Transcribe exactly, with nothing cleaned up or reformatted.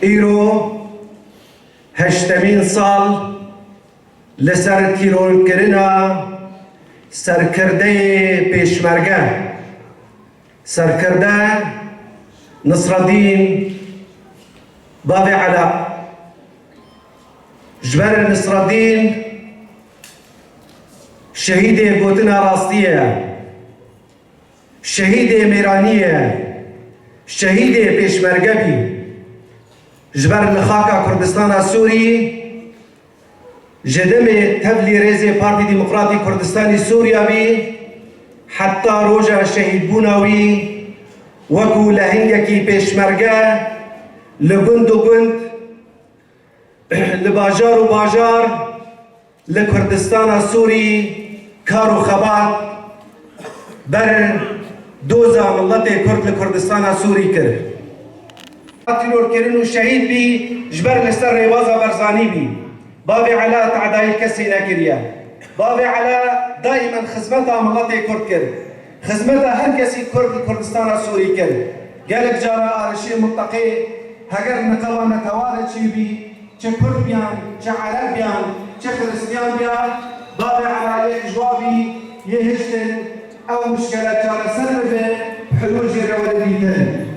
Îro heştemîn sal li ser tîrorkirina serkirdeyê pêşmerge, serkirde Nisredîn Bavê Ela. Ji ber Nisredîn şehîdê gotina rastî ye, şehîdê mêranî ye, şehîdê pêşmerge bî. Ji ber li xaka Kurdistana Sûrî, ji demê tevlî rêzê Partî Demokratî Kurdistanî Sûriya bî, heta roja şehîdbûna wî, wekû lehingekî pêşmerge li gund û gund, li bajar û bajar, li Kurdistana Sûrî kar û xebat ber doza miletê Kurd li Kurdistana Sûrî kir. Tîrorkirin û şehîd bî, ji ber li ser rêbaza Barzanî bî. Bavê Ela tedayî kesî nekiriye. Bavê Ela daîmen xizmeta miletê Kurd kir. Xizmeta her kesî Kurd li Kurdistana Sûrî kir. Gelek cara arişê minteqê heger niqaba netewa de çêbî, çi Kurd biyan, çi Ereb biyan, çi Xiristiyan biyan, Bavê Ela yek ji wa bî, yê hiştin ew mişkele çareser bibe, bi hilûl jê re were dîtin.